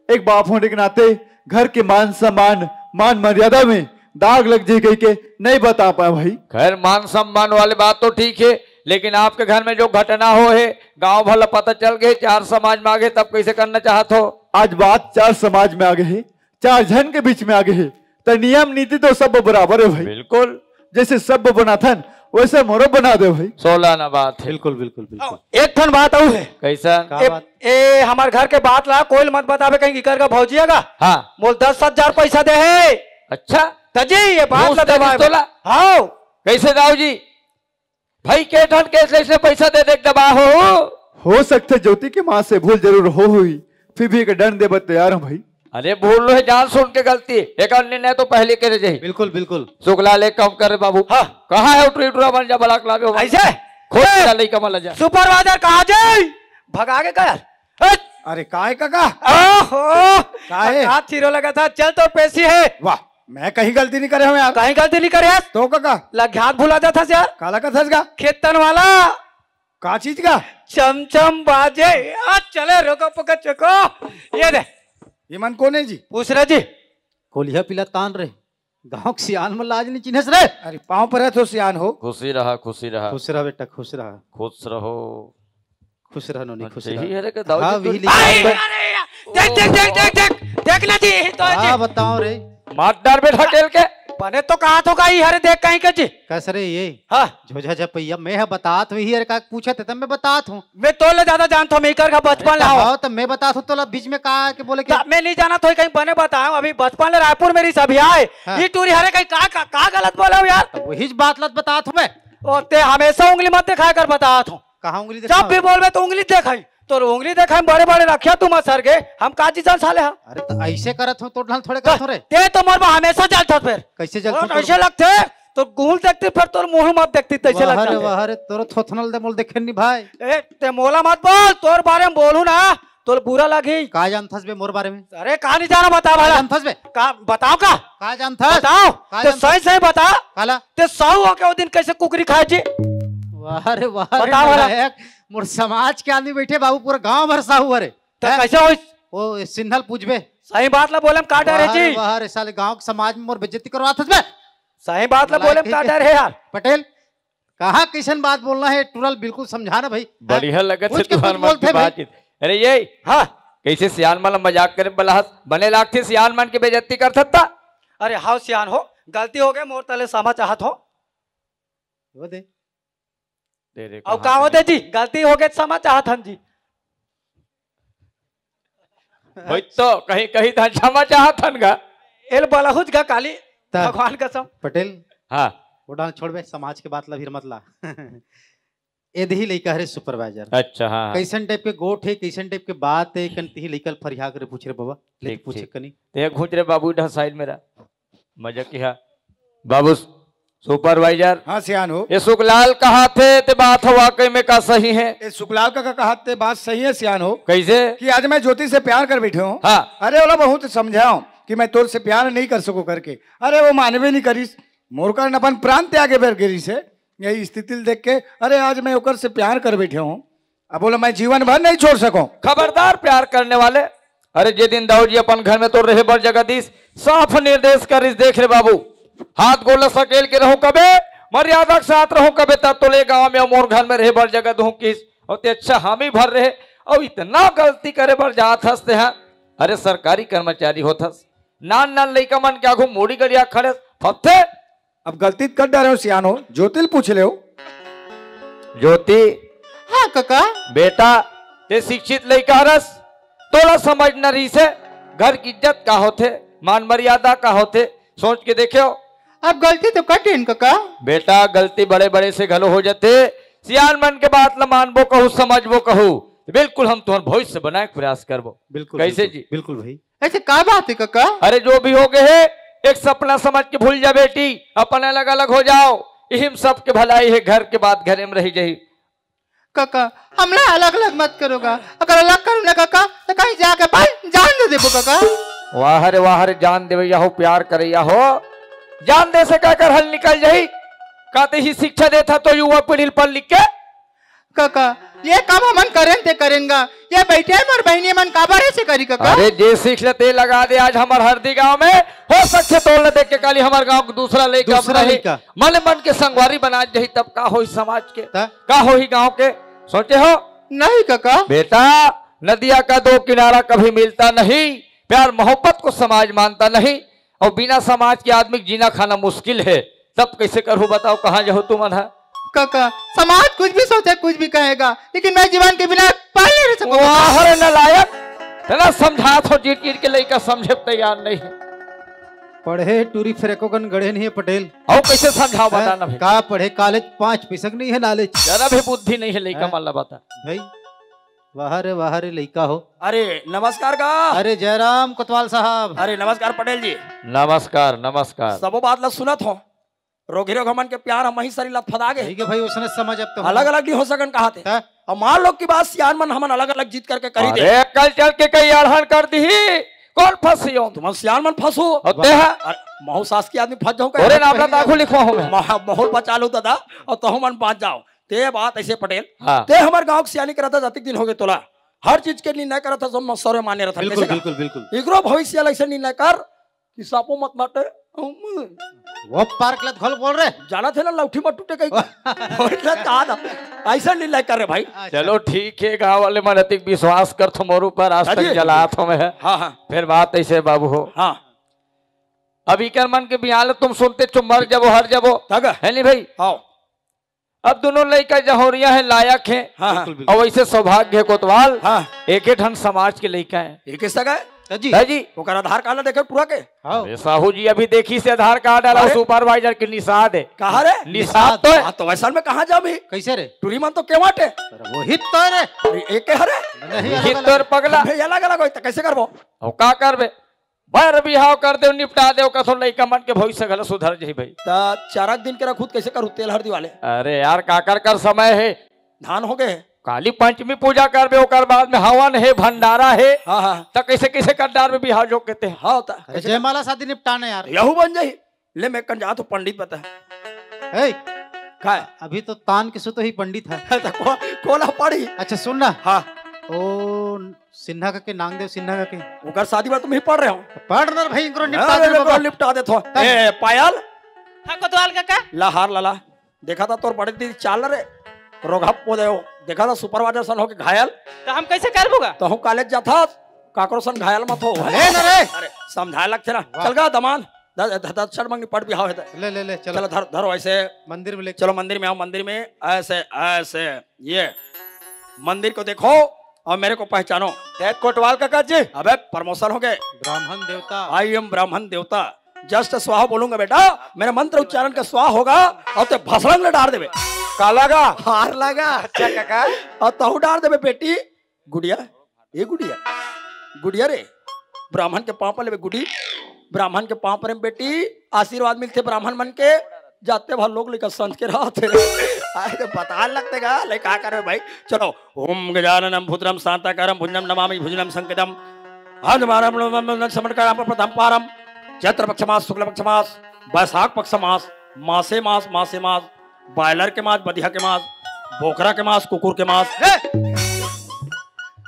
एक बाप होने के नाते घर के मान सम्मान, मान मर्यादा में दाग लग जाए कह के नहीं बता पाए भाई। खैर, मान सम्मान वाली बात तो ठीक है, लेकिन आपके घर में जो घटना हो है, गांव भर ला पता चल गए, चार समाज में आ गए, तब कैसे करना चाहत हो? आज बात चार समाज में आ गए है, चार झन के बीच में आ गए है, त नियम नीति तो सब बराबर है भाई। बिल्कुल। जैसे सब बनाथन, वैसे मोरो बना दे भाई। सोला ना बात है। बिल्कुल, बिल्कुल, बिल्कुल। एक ठन बात अउ है। कैसा? का ए, बात? ए, हमार घर के बात ला कोई मत बताबे, कहीं इकर का भौजिया का। हाँ। मोल दस हजार पैसा दे है। अच्छा। तजी, ये बात घूस ला दे दबाए। तोला। हाँ। कैसे दाऊ जी? भाई, के ठन के ऐसे पैसा दे दे दबा हो? हो सकथे ज्योति के माँ से भूल जरूर हो हुई, फिर भी एक दंड देबे तैयार हूँ भाई। अरे, भूल लो है, जान सुन के गलती। एक अन्य ने तो पहले करे जाही। बिल्कुल, बिल्कुल। सुखलाल, एक काम कर रे बाबू। हाँ। कहाँ है उठरी उठरा बन जा, बलाक लावे हो। ऐसे? खोज ए! के ला लइका मन ला जा। सुपरवाइजर कहाँ जाई? भगा के कर। हट! अरे, काय काका? ओहो! काय? हाथ चीरो लगा था, चल तो पेशी है। वाह, मैं कहीं गलती नहीं करे हूँ यार। कहीं गलती नहीं करे हस? तो काका? लग्यात भुला जात हस यार। काला का थस का? खेतन वाला। का चीज का? चमचम बाजे। यार चले, रोको पका चको। ये दे। ये मन कोन हे जी? पूछ रहे जी। कोलिहा पीला तान रे, गांव के सियान मन लाज नहीं चिन्हस रे। अरे पांव परत हों सियान हो। खुशी रहा, खुशी रहा। खुश रहा बेटा, खुश रहा। खुश रहो। खुश रह नोनी, खुश अच्छा, रह। यही हरे के दाऊ हाँ, जी वही तो लिखा आई, है। अरे यार, देख, देख, देख, देख, देख, देख ना जी, यही तो है जी। हाँ, बताओ रे। मार डार बेटा ढकेल के। बने तो कहा तो का ई हरे देख कहीं के जी। कस रे ये? हाँ। झोझा झपैया, मैं ह बतात हूँ, ही हरे का पूछत हे, तब मैं बतात हूँ। मैं तो ले ज्यादा जानत हूँ, मैं इकर का बचपन अरे, ले हूँ। हाँ, तो मैं बतात हूँ, तोला बीच में का के बोले के? तो मैं नहीं जानत हूँ, कहीं बने बताओ, अभी बचपन ले रायपुर में रहिस, अभी आए। हाँ। ये टूरी हरे कहीं का, का, का गलत बोले हो यार? तो वही बात लत बतात हूँ मैं। ओ, ते हमेशा उंगली मत दिखाए कर बतात हूँ। कहाँ उंगली जब दिखाओ? भी बोलबे तो उंगली देखाई, तोर उंगली देखाई बड़े बड़े रखिया तुम सर गे, हम का चीज साले हा? अरे तो ऐसे करत हो तो ढंग थोड़े करत हो रे। ते तो मोर बा हमेशा जलत हस फिर। कैसे जलत हो? ऐसे लगथे तो गुल देखती फिर तोर मुंह मत देखती तैसे वाह लगता रे, है। वाह रे, तोर थोथनल दे मोल देखे नहीं भाई। ए, ते मोला मत बोल, तोर बारे में बोलू ना तोर बुरा लगी। का जानथस बे मोर बारे में? अरे का नहीं जाना बता का भाला। जानथस बे? का बताओ का? का जानथस? बताओ। का ते जानथस? सही सही बता। काला? ते साहू होके वो दिन कैसे कुकरी खाए जी? वाह रे वाह रे, बताओ भाला। नालायक। मोर समाज के आदमी बैठे बाबू, पूरा गांव भर साहू हरे। तो हैं? कैसे होइस? ओ सिंधल पूछबे। सही बात ला बोले में का डर है वाह रे जी? वाह रे, साले गांव के समाज में मोर बेइज्जती करवाथस बे। सही बात ला बोले में का डर है यार? पटेल, कहाँ कैसन बात बोलना है टूरल, बिल्कुल समझा ना भाई। बढ़िया लगत है कुछ के तुहर कुछ मन बोलते के भाई। बातचीत। अरे ये हाँ। कैसे सियान मन ला मजाक करे बलाहत, बने लागथे सियान मन के बेइज्जती करथस त। अरे हाव सियान हो, गलती हो गए, मोर तले क्षमा चाहत हो। वो दे। दे दे, अउ कहाँ का हो दे जी, गलती हो गए, क्षमा चाहत हन जी। भाई तो कहीं कहीं तो क्षमा चाहत हन गा। एल बलहुज गा काली, त भगवान कसम। पटेल, हाँ। वो डाल छोड़बे, समाज के बात ला फिर मत ला। एदही लइका हरे सुपरवाइजर। अच्छा, हाँ। कैसन टाइप के गोठ है, कैसन टाइप के बात है, कन तिही लइका ल फरिया करे पूछ रे बाबा, ले ठीक, पूछे ठीक। कनी। ते घूंच रे बाबू, इधर साइड मेरा। मजा किहा। बाबू सुपरवाइजर। हाँ, सियान हो। ये सुखलाल कहा थे, ते बात ह वाकई में का सही है? ये सुखलाल का, का कहा थे, बात सही है, सियान हो। कैसे? कि आज मैं ज्योति से प्यार कर बैठे हूँ। हाँ। अरे, ओला बहुत समझाओ कि मैं तोर से प्यार नहीं कर सकूँ करके। अरे, वो मानवे नहीं करिस। मोर कारण अपन प्राण त्यागे बर गिरिस हे। यही स्थिति ल देख के, अरे, आज मैं ओकर से प्यार कर बैठे हूँ। अब बोला, मैं जीवन भर नहीं छोड़ सकूं। खबरदार प्यार करने वाले। अरे, जे दिन दाऊ जी अपन घर में तोर रहे बर जगह दिस, साफ निर्देश करिस, देख रे बाबू, हाथ गोड़ ल सकेल के रहूं कबे, मर्यादा के साथ रहूं कबे, तब तोले गांव में मोर घर में रहे बर जगह दूं किस। अउ ते अच्छा हामी भर रहे, अउ इतना गलती करे बर जात हस ते हा। अरे, सरकारी कर्मचारी होत हस, नान नान लइका मन के आघू मुड़ी गड़िया खड़े फपथे। अब गलती कर डरे हो सियान हो, ज्योति ल पूछ ले हो। ज्योति। हाँ कका। बेटा, ते शिक्षित लइका हरस, तोला समझना रहिस हे, घर की इज्जत का होथे, मान मर्यादा का होथे, सोच के देखे हो। अब गलती तो कर देन कका। बेटा, गलती बड़े बड़े से घलो हो जाथे, सियान मन के बात ल मानबो कहू, समझबो कहू, बिल्कुल हम तुहर भविष्य बनाए के प्रयास करबो। बिल्कुल, कैसे बिल्कुल, जी? बिल्कुल भाई। ऐसे का बात है कका? अरे जो भी हो गए है, एक सपना समझ के भूल जा बेटी, अपन अलग अलग हो जाओ, इही म सबके भलाई है, घर के बात घरे में रही जाही। कका, हमला अलग अलग मत करो गा, अगर अलग करो ना कका, तो कहीं जाके भाई जान दे देबो कका। वाह रे वाह रे, जान देवैया हो, प्यार करैया हो, जान दे से कहकर हल निकल जाही। का ते ही शिक्षा देथा तो युवा पीढ़ी ल पढ़ लिख के कका, ये काम हमन करेन ते करेन गा, ये बैठे मोर बहिनी मन काबर ऐसे करी कका? अरे जे सीख ले ते लगा दे आज हमर हरदी गांव में, हो सकथे तोर ल देख के काली हमर गांव के दूसरा लइका दूसरा अपना ही लइका। मन मन के संगवारी बना जही, तब का होही समाज के, त? का होही गांव के, सोचे हो? नहीं कका। बेटा, नदिया का दो किनारा कभी मिलता नहीं, प्यार मोहब्बत को समाज मानता नहीं। अउ बिना समाज के आदमी के जीना खाना मुश्किल है, तब कैसे करहू बताओ, कहाँ जाहू तुमन ह? काका, समाज कुछ भी सोचे, कुछ भी कहेगा, लेकिन मैं जीवन के बिना पल नहीं रह सकूंगा। वाह रे नालायक, तेला समझात हो, जीट जीट के लइका समझे तैयार नहीं है। पढ़े टूरी फिर एको कन गढ़े नहीं है पटेल। अउ कैसे समझाओ, हैं? बता ना भाई। का पढ़े, कॉलेज पाँच पैसा के नहीं है नॉलेज। जरा भी बुद्धि नहीं है लइका हैं? मन ला बता। भाई, वाह रे, वाह रे, लइका हो। अरे, नमस्कार गा। अरे, जयराम कोतवाल साहब। अरे, नमस्कार पटेल जी। नमस्कार, नमस्कार। सबो बात ला सुनत हो। रोगी रोग हमन के प्यार हम ही सरी लथपथा गे। ठीक है भाई, उसने समझ अब तो अलग अलग नहीं हो सकन कहा थे। हैं? अब मान लो कि बात सियान मन हमन अलग अलग जीत करके करी दे। अरे, कल चल के कई अड़हन कर दी ही। कौन फंसी हो? तुम सियान मन फंसो। होते हैं। अरे, महू सास की आदमी फंस जाऊं अरे, कहीं? नाम ना दाखू लिखवा हूं मैं। मह-, महू बचा लो दादा, अउ तहु मन बांच जाओ। ते बात ऐसे पटेल, हाँ। ते हमर गांव के सियानी के रहता, जतिक दिन हो गए तोला, हर चीज के निर्णय करत ह, सब म सर्वमान्य रहत ह। बिल्कुल, कैसे का? बिल्कुल, बिल्कुल। इकरो भविष्य ल ऐसे निर्णय कर कि साँपो मत माटे। वो पार्क लत घल बोल रहे। जानत हे ना, लौठी मत टूटे कहीं। और इतना कहा था, ऐसा निर्णय कर रहे भाई। अच्छा। चलो ठीक है, गाँव वाले मन अतिक विश्वास कर थो मोर ऊपर, आज हाँ तक जी। जलात हो मैं। हाँ, हाँ। फिर बात ऐसे बाबू हो। हाँ। अब इकर मन के बिहान ल तुम सुनते चो मर जबो, हर जबो। तग। है नहीं भाई? हाँ। अब दोनों लइका जहोरिया है, लायक है। हाँ, हाँ। बिल्कुल, बिल्कुल। और वैसे सौभाग्य है कोतवाल। हाँ। एक ही ठन समाज के लइका है। एक ही सगा है? जी। है जी। ओकर आधार कार्ड ला देखे टुरा के। हाँ। अरे साहू जी, अभी देखी से आधार कार्ड वाला अरे। सुपरवाइजर के निषाद है। कहाँ रे? निषाद तो है। हाँ, तो वैसा में कहाँ जाबी? कैसे रे? टुरी मन तो केवाटे। अरे वो हित तो है रे। अरे एक है रे। नहीं, हित अलग तो अलग। पगला। नहीं, अलग अलग होई तो कैसे करबो? और का करबे? बर बिहाव कर देव, निपटा देव, कथो लइका मन के भविष्य घला सुधर जाही भाई। त चारक दिन के रखूत कैसे करू तेल हरदी वाले? अरे यार, काकर कर समय है। धान हो गए। काली पंचमी पूजा करबे, ओकर बाद में हवन है, भंडारा है। हाँ, हाँ। त कैसे, कैसे कर डारबे बिहाव जोग के ते? हाँ, त अरे कैसे जयमाला शादी निपटाने यार। यहू बन जाही। ले मैं कन जात हूँ पंडित बता। ए, काय? अभी तो तान के सुतो ही पंडित है। त को-, कोला पड़ी। अच्छा सुन ना। हाँ। ओ सिन्हा का के नांगदेव सिन्हा का के। ओकर शादी बर तुम ही पढ़ रहे हो। पढ़ ना भाई, इनको निपटा अरे, दे रे, बाबा। निपटा देत हो। तब ए, पायल। हाँ, कोतवाल काका। ला हार लाला। देखा था तोर बड़े दीदी चाल रे। रोगहा पोदे हो। देखा था सुपरवाइजर सन होके घायल। तो हम कैसे करबो गा? तो हम कॉलेज जाथा, काकरो सन घायल मत हो। ले ना रे। अरे, समझाए लगथे ना। वाह। चल गा दमान। द-, द-, द-, दक्षिण मंगनी पट बिहाव है त। ले, ले, ले, चलो। चलो, धर, धरो ऐसे। मंदिर में ले। चलो, मंदिर में आओ, मंदिर में। ऐसे, ऐसे। ये। मंदिर को देखो और मेरे को पहचानो। ते कोटवाल काका जी। अबे, प्रमोशन हो गए। ब्राह्मण देवता। I am ब्राह्मण देवता। Just स्वाहा बोलूंगा बेटा, मेरे मंत्र उच्चारण का स्वाहा होगा और ते भसरंग ले डार देबे। काला गा? हार लगा। अच्छा काका। और तहु डार देबे बेटी। गुड़िया, ए गुड़िया, गुड़िया रे, ब्राह्मण के पाँव पर लेबे गुड़ी, ब्राह्मण के पाँव पर बेटी, आशीर्वाद मिलथे ब्राह्मण मन के, जाते भर लोग लइका संत के रहत हे। आए तो पता लगथे गा, ले का करबे भाई। चलो, ओम गजाननम भूतनम शांताकारम भुजनम नमामि भुजनम संकेतम। हनुमानम समटकारम प्रथम पारम। चैत्र पक्ष मास, शुक्ल पक्ष मास, बैसाख पक्ष मास, मासे मास, मासे मास, बॉयलर के मास, बधिया के मास, बोकरा के मास, कुकुर के मास। ए!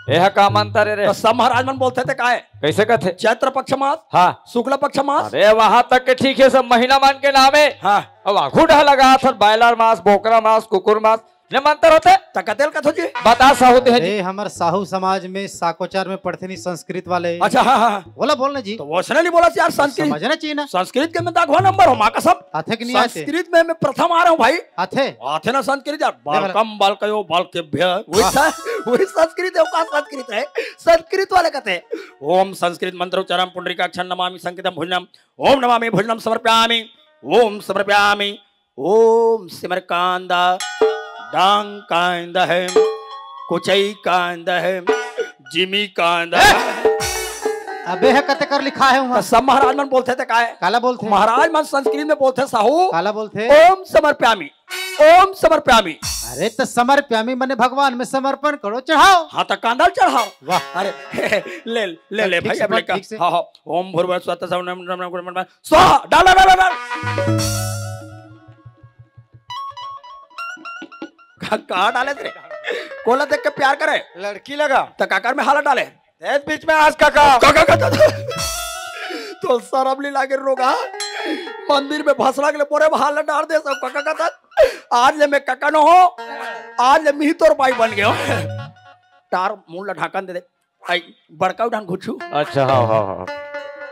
एह का मंतर ए रे? तो सब महाराज मन बोलथे ते काय? कैसे कथे? चैत्र पक्ष मास, हाँ। शुक्ल पक्ष मास। अरे वहां तक के ठीक है, सब महीना मन के नाम है। हाँ। अब आघू डहा लगा सर, बॉयलर मास, बोकरा मास, कुकुर मास, ने मंतर होथे? त कतेल कथो जी? बता साहू ते हैं जी। अरे हमर साहू समाज में साकोचार में पढ़थे नहीं संस्कृत वाले। अच्छा, हाँ, हाँ, हाँ। बोला, बोल ना जी। तो वैसने नहीं बोला यार, संस्कृत। समझना चाहिए ना। संस्कृत के मैं तो अगवा नंबर हूँ, माँ कसम। आथे कि नहीं आथे? संस्कृत में मैं प्रथम आ रहा हूँ भाई। आथे? आथे ना संस्कृत यार, नहीं, बालकम बालकयो बालकेभ्य। वही वाह। सा-, वही संस्कृत है, का संस्कृत है? संस्कृत वाले कहते हैं, ओम संस्कृत मंत्र उच्चारण पुंडरीकाक्षं नमामि संकेतम भुजनम, ओम नमामि भुजनम समर्पयामि, ओम समर्पयामि, ओम सिमरकांदा, डांग कांद है, कुचई कांद है, जिमी कांद है। अबे है कते कर लिखा है वहाँ? तो सब महाराज मन बोलथे ते काय? काला बोलथे? महाराज मन संस्कृत में बोलथे साहू। काला बोलथे? ओम समर्पयामि, ओम समर्पयामि। अरे तो समर्पयामि मने भगवान में समर्पण करो, चढ़ाओ। हाँ तो कांदा ल चढ़ाओ। वाह। अरे ले, ले, ले चल, ठीक भाई, से अब पढ़, लेकर। ठीक से। हाँ, हाँ। ओम भूर्भुवः स्वः तत्सवितुर्वरेण्यं भर्गो देवस्य धीमहि तन्नो अर्चः प्रचोदयात्। स्वाहा। डाला, डाला, डाला। का, कहाँ डाले तेरे? कोला देख के प्यार करे? लड़की लगा। तो काकर में हाला डाले? तेज बीच में आज काका। काका, काका, काका। तो सरम नहीं लागे रोगहा। मंदिर में भसड़ा के लिए पूरे में हाला डाल दे सब काका, काका। आज ले मैं काका न हो, आज ले मिही तोर बाई बन गयो। टार मुंह ला ढाकन दे दे। आई, बड़का उड़ान घुछू। अच्छा, हाँ, हाँ, हाँ।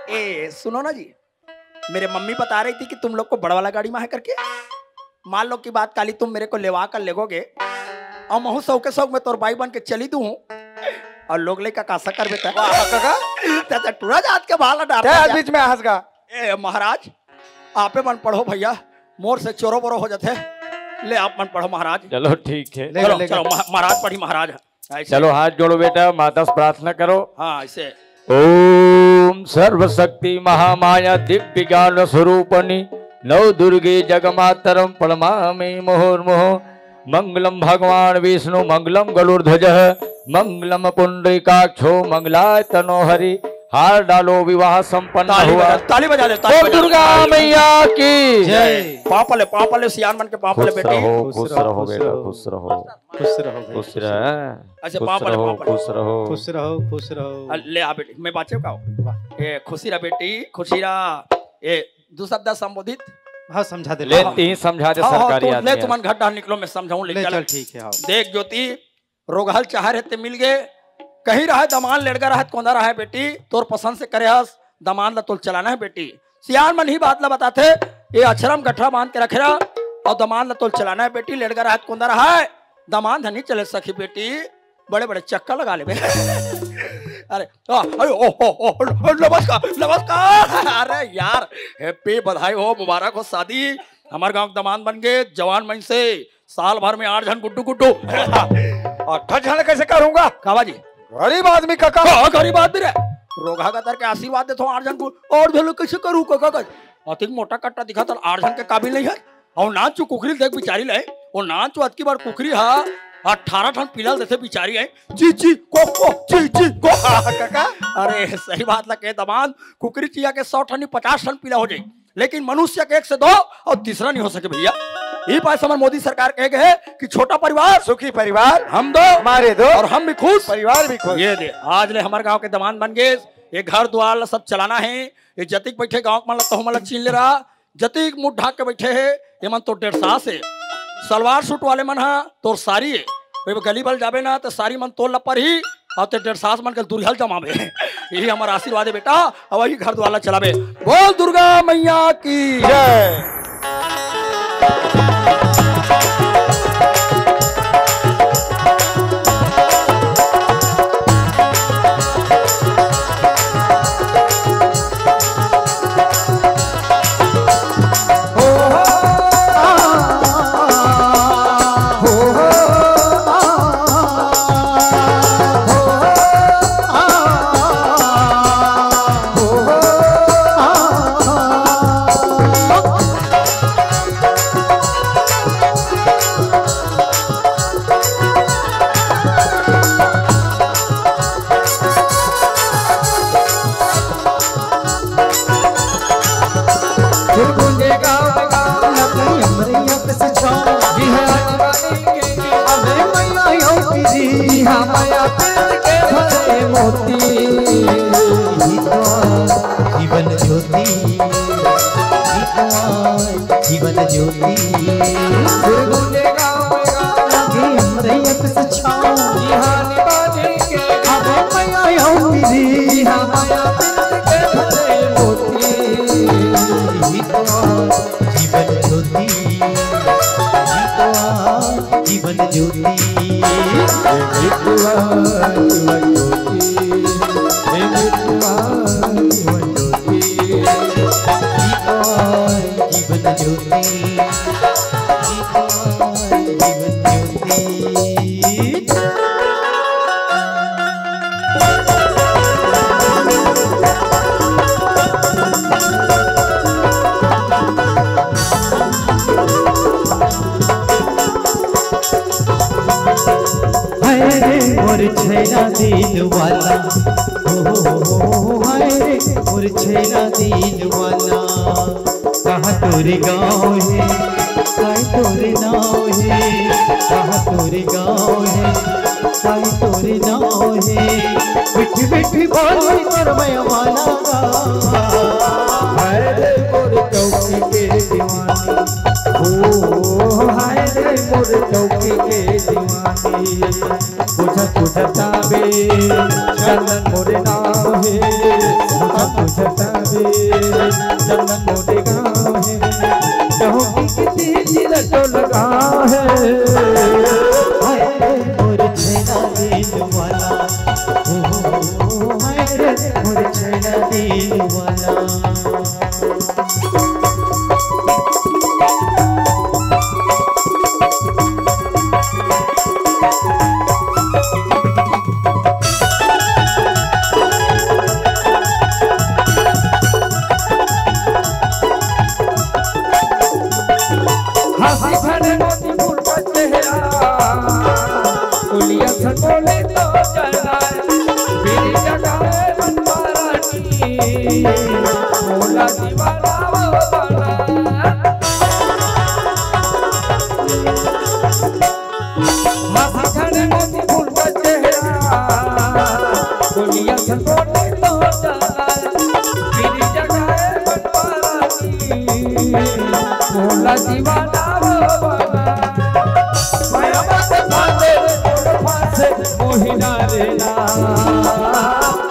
ए, सुनो ना जी, मेरे मम्मी बता रही थी कि तुम लोग को बड़ा वाला गाड़ी में है करके। मान लो कि बात काली तुम मेरे को लेवा कर लेगोगे और महू सौ के सौ में तोर बाई बन के चली दूँ और लोग लेकर कासा कर बेटा। वाह, काका। ते, ते टूरा जात के भाला डार ते दिया। आज बीच में हंस गा। ए, महाराज, आपे मन पढ़ो भैया, मोर से चोरो बोरो हो जाते। ले, आप मन पढ़ो महाराज। चलो, ठीक है। ले, चलो, ले, चलो, ले। महा-, महाराज पढ़ी महाराज। ऐसे। चलो, हाथ जोड़ो बेटा, माता से प्रार्थना करो। हाँ, ऐसे। ओम सर्वशक्ति महामाया दिव्य ज्ञान स्वरूपणी नव दुर्गे जगमातरम प्रणमामि मुहुर्मुहु। मंगलम भगवान विष्णु मंगलम गरुड़ध्वज मंगलम पुंडरीकाक्षो मंगलाय तनो हरि। हार डालो, विवाह संपन्न ताली हुआ। बजा, ताली बजा ले, ताली बोल बजा ले। दुर्गा मैया की जय। पाँव पले, पाँव पले, सियान मन के पाँव पले खुश बेटी। रहो, खुश खुश रहो, रहो, खुश बेटा, रहो। खुश रहो। खुश रहो बेटा, खुश खुश रहो। रह। अच्छा, खुश पाँव पले, रहो, पाँव पले। खुश रहो। खुश रहो, खुश रहो। अ, ले आ बेटी, मैं बाचे का हूँ। वाह। ए, खुशी रह बेटी, खुशी रह। ए, दू शब्द संबोधित। हाँ, समझा दे। ले, हाँ। तीन समझा दे हाँ, हाँ, सरकारी तू ले, आदमी तुमन है। घर डाहर निकलो, मैं समझाऊँ ले, लेकिन चल, ठीक है, हाँ। देख ज्योति, रोगहा ल चाहे रहे ते मिल गे, कहीं रहे दमांद लेड़गा रहे त कोंदा रहे बेटी, तोर पसंद से करे हस, दमांद ला तोल चलाना है बेटी। सियान मन ही बात ला बताथे, ये अछरम गठरा बांध के रखे रहा, अउ दमांद ला तोल चलाना है बेटी, लेड़गा रहे त कोंदा रहे, दमांद ह नहीं चले सखी बेटी, बड़े बड़े चक्कर लगा लेबे। अरे, आ, अरे, ओ, ओ, ओ, ओ, नमस्कार, नमस्कार। अरे यार, happy, बधाई हो, मुबारक हो शादी। हमर गांव के दमांद बन गे, जवान मन से, साल भर में आठ झन गुड्डू गुड्डू। आठ झन कैसे करूंगा? कावा जी? गरीब आदमी काका। हाँ, गरीब आदमी रे। रोगहा गदर के आशीर्वाद देथो आठ झन को, आठ झन कैसे करूं काका? अतिक मोटा कट्टा दिखा त आठ झन के काबिल नहीं है। अउ नानचु कुकरी देख बिचारी ले, वो नानचु अतकी बड़ कुकरी हा, अठारह ठन पिला देथे बिचारी है। ची ची को को, ची ची को। काका। अरे सही बात ला कहे दमांद, कुकरी चिया के सौ ठन नहीं, पचास ठन पिला हो जाई, लेकिन मनुष्य के एक से दो अउ तीसरा नहीं हो सके भैया। ई पास हमर मोदी सरकार कहे गए कि छोटा परिवार, सुखी परिवार, हम दो, मारे दो, अउ हम भी खुश, परिवार भी खुश। ये दे, आज ले हमर गांव के दमांद बन गे, ये घर द्वार ला सब चलाना है। ये जतिक बैठे गांव के मन ला, तहु मन ला चीन ले रहा, जतिक मुंह ढाक के बैठे हे, ये मन तो डेढ़ सास हे। सलवार सूट वाले मन हा तोर सारी हे, वे गली बल जाबे ना, त सारी मन तोर ला परही, अउ ते डेढ़ सास मन के दूरिहा ल जमाबे। यही हमर आशीर्वाद हे बेटा, अउ वही घर द्वार ला चलाबे। बोल दुर्गा मैया की जय। जीवन ज्योति, जीवन ज्योति। जीवन ज्योति, जीवन ज्योति, हे मितवा, जीवन ज्योति, हे मितवा, जीवन ज्योति, हे मितवा, जीवन ज्योति, हे मितवा, जीवन ज्योति। हाय रे मोर छैला दिल वाला, ओ हो हो हो, हाय रे मोर छैला दिल वाला। कहाँ तोर गाँव हे, काय तोर नाव हे, कहाँ तोर गाँव हे, काय तोर नाव हे। मीठी मीठी बोली तोर मया वाला। हाय रे मोर चौकी के दीवानी, ओ हाय रे मोर चौकी के दीवानी। पूछत पूछत आबे, चंदन मोरे नाव हे। पूछत पूछत आबे, चंदन मोरे गाँव हे। कहूँ कि कितनी दिल तो लगा हे। हाय रे मोर छैला दिल वाला, ओ हाय रे मोर छैला दिल वाला। हंसी भरे मोतीपुर का चेहरा, उलिया से बोले तो जरा, मेरी जगह मन मारा मोला दीवाना वो बना। मस्त खड़े मोती फूल का चेहरा, दुनिया से कोटे तो जाए, तेरी जगह है बनवारी। मोला दीवाना वो बना। माया मत फांदे, मोर फांसे, मोहिना रे ना।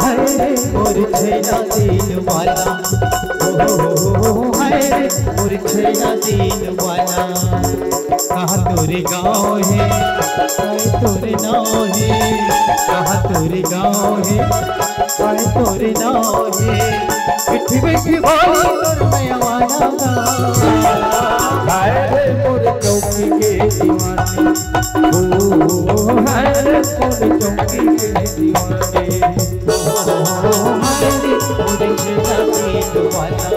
हाय रे मोर छैना दिल वाला, ओ हो हो हो, हाय रे मोर छैना दिल वाला। कहाँ तोरे गाँव हे, कहाँ तोरे नाव हे, कहाँ तोरे गाँव हे, कहाँ तोरे नाव हे। मिठी मिठी बोली तोर मया वाला। हाय रे मोर चौकी के दीवानी, ओ हाय रे मोर चौकी के दीवानी। ओ हाय रे मोर छैना दिल वाला,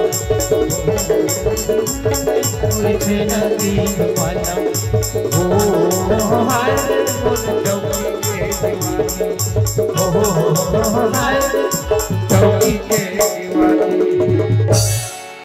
मोर छैना दिल वाला। ओ हाय रे मोर चौकी के दीवानी। ओ हाय रे